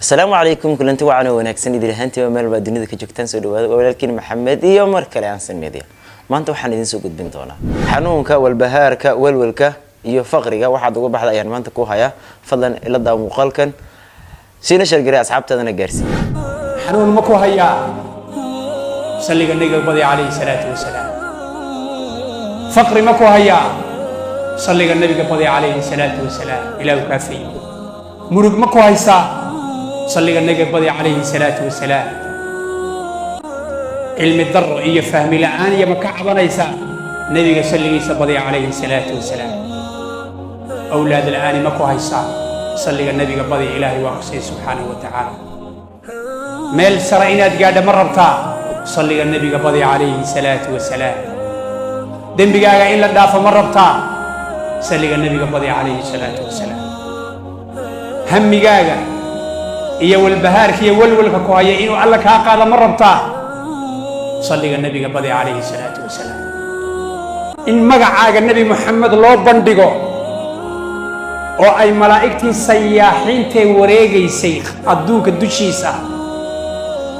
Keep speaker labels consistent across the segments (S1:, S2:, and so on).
S1: Asalaamu calaykum, kulanti wacan oo wanaagsan idin ahaantiiba meel baa dunida ka joogtaan. Soo dhawaada, waa walaalkiin Maxamed iyo mar kale Ansan Media. Maanta waxaan idin soo gudbin doonaa xanuunka walbahaarka, welwelka iyo faqriga waxaad uga baxda ayaan maanta ku hayaa. Fadlan ila daa muuqaalkan, siina share garee, asxaabtaadana gaarsii.
S2: Xanuun ma ku hayaa? Salliga Nebiga badi, calayhi salaatu wasalaam. Faqri ma ku hayaa? Salliga Nebiga badi, calayhi salaatu wasalaam. Ilaahu kaafay. Murug ma ku haysaa? Salliga Nebiga badi, calayhi salaatu wasalaam. Cilmi darro iyo fahmi la'aan iyo ma ka cabanaysaa? Nebiga salligiisa badi, calayhi salaatu wasalaam. Awlaad la'aani ma ku haysaa? Salliga Nebiga badi, Ilaahay waa ku siiya, subxaanahu wa tacaala. Meel sare inaad gaadha ma rabtaa? Salliga Nebiga badi, calayhi salaatu wasalaam. Dembigaaga in la dhaafo ma rabtaa? Salliga Nebiga badi, calayhi salaatu wasalaam. Hammigaaga iyo walbahaarka iyo walwalka ku haya inuu Alla kaa qaado ma rabtaa? Salliga Nebiga badi, calayhi salaatu wasalaam. In magacaaga Nebi Moxamed loo bandhigo oo ay malaa'igtii sayaaxiintee wareegaysay adduunka dushiisa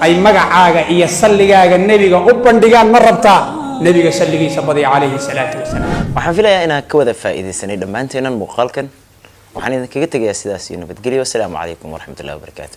S2: ay magacaaga iyo salligaaga Nebiga u bandhigaan ma rabtaa? Nebiga salligiisa badi, calayhi salaatu wasalaam.
S1: Waxaan filayaa inaan ka wada faa'iidaysanay dhammaanteennan muuqaalkan. Waxaan idinkaga tegayaa sidaas iyo nabadgelyo. Wasalaamu calaykum waraxmatullahi wabarakaatu.